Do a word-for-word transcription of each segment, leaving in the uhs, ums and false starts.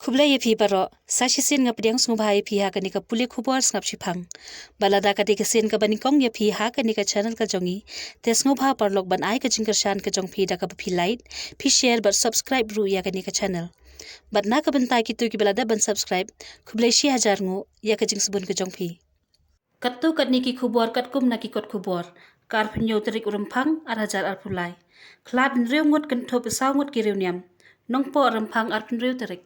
Khublei ïa phi baroh, sa shisien nga pdiang sngewbha ïa phi ha kane ka pule khubor sngap shiphang. Bad lada ka dei ka sien kaba nyngkong ïa phi ha kane ka channel ka jong ngi, te sngewbha paralok ban ai ka jingkyrshan ka jong phi da kaba phi like, phi share bad subscribe ruh ïa kane ka channel. Bad na ka bynta kito kiba la dep ban subscribe, khublei shi hajar nguh ïa ka jingsbun ka jong phi. Katto katne ki khubor katkum na ki kot khubor. Ka arphew hynñiew tarik u Rymphang ar hajar arphew lai. Khlad hynriew ngut, kynthup saw ngut ki riewniam. Nongpoh Rymphang arphew hynriew tarik.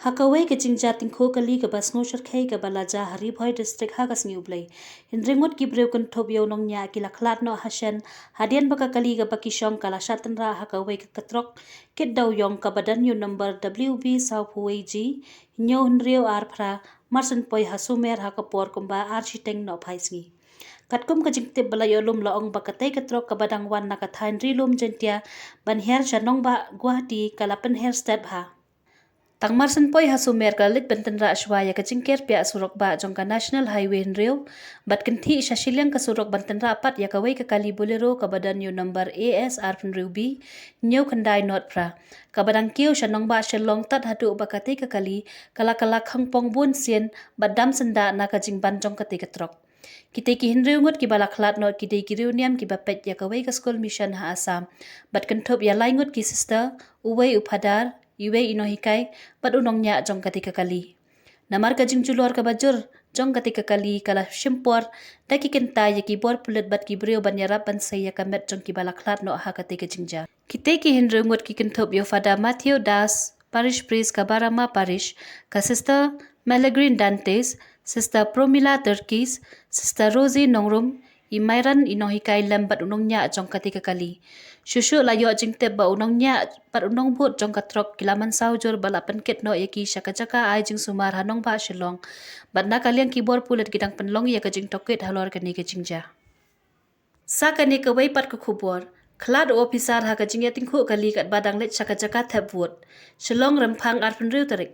Ha kawei ka jingjia tyngkhuh kali kaba sngewshyrkhei kaba la jia ha Ri Bhoi District ha ka sngi U Blei, hynriew ngut ki briew kynthup ïa u nongñiah ki la khlad noh ha shen, hadien ba ka kali kaba ki shong ka la shah tynrah ha kawei ka trok kit dewïong kaba don ïa u number W B saw phew wei G hynñiew hynriew ar phra, marsien poi ha Sumer ha ka por kumba ar shiteng nohphai sngi. Katkum ka jingtip ba la ïoh lum, la ong ba katei ka trok kaba dang wan na ka thaiñ Ri Lum Jaiñtia ban hiar sha nongbah Guwahati ka la pynhiar stet bha. Tang marsien poi ha Sumer ka la leit ban tynrah shuwa ïa ka jingker piah surok bah jong ka National Highway hynriew, bad kynthih sha shiliang ka surok ban tynrah pat ïa kawei ka kali Bolero kaba don ïa u number A S arphew hynriew B hynñiew khyndai nod phra, kaba dang kiew sha nongbah Shillong tad haduh ba katei ka kali ka la kylla khongpong bun sien bad dam syndah na ka jingban jong katei ka trok. Kitei ki hynriew ngut kiba la khlad noh ki dei ki riewniam kiba peit ïa kawei ka skul mission ha Assam, bad kynthup ïa lai ngut ki sister, uwei u phadar, iwei i nonghikai, bad u nongñiah jong katei ka kali. Namar ka jingjulor kaba jur jong katei ka kali ka la shim por da ki kynta ïa ki bor pulit bad ki briew ban ïarap ban sei ïa ka met jong kiba la khlad noh ha katei ka jingjia. Kitei ki hynriew ngut ki kynthup ïa u Father Matthew Das, Parish Priest ka Barama Parish, ka Sister Melegrine Dantes, Sister Promila Turkis, Sister Rosie Nongrum, i Myron i nonghikai lem bad u nongñiah jong katei ka kali. Shuh shuh la ïoh jingtip ba u nongñiah bad u nongbud jong ka trok ki la mynsaw jur bad la pynkit noh ïa ki sha ka jaka ai jingsumar ha nongbah Shillong, bad na ka liang ki bor pulit ki dang pynlong ïa ka jingtohkit halor kane ka jingjia. Sa kane kawei pat ka khubor. Khlad u ophisar ha ka jingïatyngkhuh kali katba dang leit sha ka jaka thep vote. Shillong, Rymphang arphew hynriew tarik.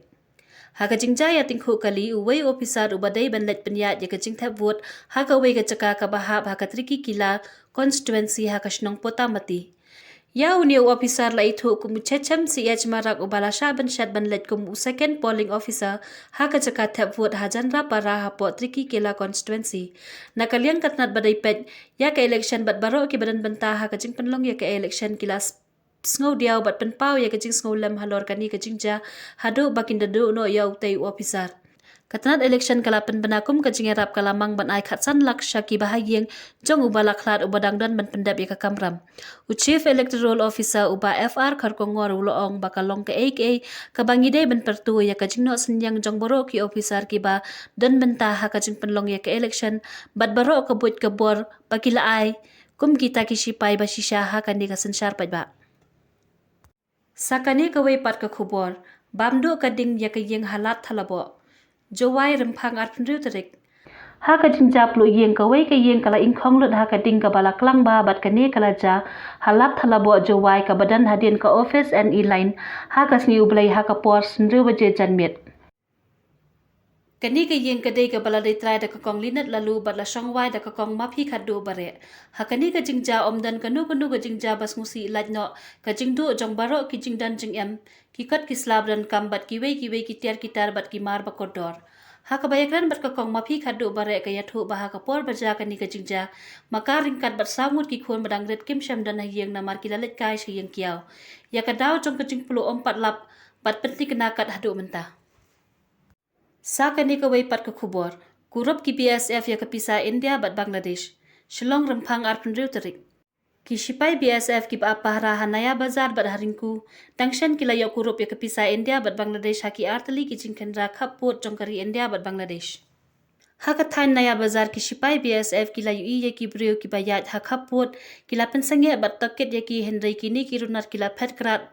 Ha ka jingjia ïatyngkhuh kali, uwei u ophisar uba dei ban leit pynïaid ïa ka jingthep vote ha kawei ka jaka kaba hap ha ka Trikikila constituency ha ka shnong Potamati. Ïa une u ophisar la ithuh kum u Chechem C H Marak uba la shah ban shet ban leit kum u second polling officer ha ka jaka thep vote ha Janrapara hapoh Trikikila constituency. Na ka liang ka tnat ba dei peit ïa ka election bad baroh kiba don bynta ha ka jingpynlong ïa ka election ki la s-, sngewdiaw bad pynpaw ïa ka jingsngewlem halor kane ka jingjia haduh ba kin da duh noh ïa utei u ophisar. Ka tnat election ka la pynbna kum ka jingïarap ka la mang ban ai khatsan lak sha kiba ha ïing jong uba la khlad uba dang don ban pyndep ïa ka kamram. U Chief Electoral Officer u Bah F R Kharkongor u la ong ba ka long kaei kaei kaba ngi dei ban pyrto ïa ka jingnoh synñiang jong baroh ki ophisar kiba don bynta ha ka jingpynlong ïa ka election, bad baroh ka buit ka bor ba ki la ai kum kita ki shipai ba shisha ha kane ka synshar paidbah. Sa kane kawei pat ka khubor. Bam duh ka ding ïa ka ïing ha Lad Thalaboh. Jowai, Rymphang arphew hynriew tarik. Ha ka jingjia pluh ïing, kawei ka ïing ka la ingkhong lut ha ka ding kaba la klang bha bad kane ka la jia ha Lad Thalaboh, Jowai, kaba don hadien ka office N E Line ha ka sngi U Blei ha ka por hynriew baje janmiet. Kane ka ïing ka dei kaba la dei trai da ka Kong Linet Laloo bad la shong wai da ka Kong Maphi Khatduh Bareh. Ha kane ka jingjia ym don kano kano ka jingjia ba sngewsih lait noh, ka jingduh jong baroh ki jingdon jingem, ki kot ki sla ba donkam bad kiwei kiwei ki tiar ki tar bad ki mar ba kordor. Ha kaba ïakren bad ka Kong Maphi Khatduh Bareh ka ïathuh ba ha ka por ba jia kane ka jingjia, ma ka ryngkat bad saw ngut ki khun ba dang rit kim shym don ha ïing namar ki la leit kai sha ïing kiaw. Ïa ka daw jong ka jingpluh ym pat lap bad pynthikna kat haduh mynta. Sa kane kawei pat ka khubor. Kurup ki B S F ïa ka pisa India bad Bangladesh. Shillong, Rymphang arphew hynriew tarik. Ki shipai B S F kiba ap pahara ha Naya Bazar bad ha Ringku, dang shen ki la ïoh kurup ïa ka pisa India bad Bangladesh ha ki artylli ki jingkhynra khap vote jong ka ri India bad Bangladesh. Ha ka thaiñ Naya Bazar ki shipai B S F ki la ïohi ïa ki briew kiba ïaid ha khap vote, ki la pynsangeh bad tohkit ïa ki, hynrei kine ki runar ki la phet krad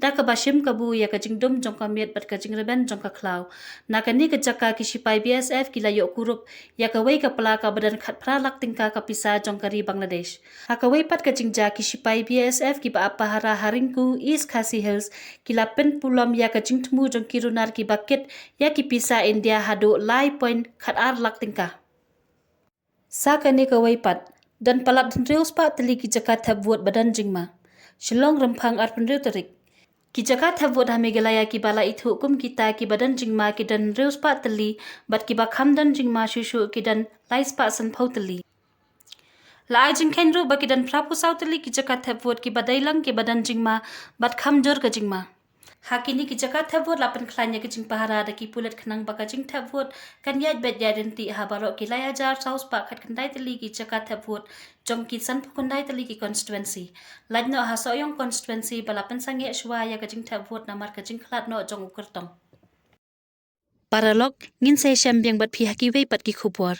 da kaba shim kabu ïa ka jingdum jong ka miet bad ka jingrben jong ka khlaw. Na kane ka jaka ki shipai B S F ki la ïoh kurup ïa kawei ka pla kaba don khatphra lak tyngka ka pisa jong ka ri Bangladesh. Ha kawei pat ka jingjia ki shipai B S F kiba ap pahara ha Ringku, East Khasi Hills, ki la pynpulom ïa ka jingthmu jong ki runar kiba kit ïa ki pisa India haduh lai point khatar lak tyngka. Sa kane kawei pat, don palat hynriew spah tylli ki jaka thep vote ba don jingma. Shillong, Rymphang arphew hynriew tarik. Ki jaka thep vote ha Meghalaya kiba la ithuh kum kita kiba don jingma ki don hynriew spah tylli, bad kiba kham don jingma shuh shuh ki don lai spah sanphew tylli. La ai jingkheiñ ruh ba ki don phraphew saw tylli ki jaka thep vote kiba dei lang kiba don jingma bad kham jur ka jingma. Ha kine ki jaka thep vote la pynkhlaiñ ïa ka jingpahara da ki pulit khnang ba ka jingthep vote kan ïaid beit ïaid ryntih ha baroh ki lai hajar saw spah khatkhyndai tylli ki jaka thep vote jong ki sanphew khyndai tylli ki constituency. Lait noh ha Sohiong constituency ba la pynsangeh shuwa ïa ka jingthep vote namar ka jingkhlad noh jong u kyrtong. Paralok, ngin sa ïashem biang bad phi ha kiwei pat ki khubor.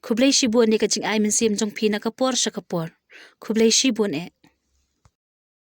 Khublei shibun ïa ka jingai mynsiem jong phi na ka por sha ka por. Khublei shibun eh.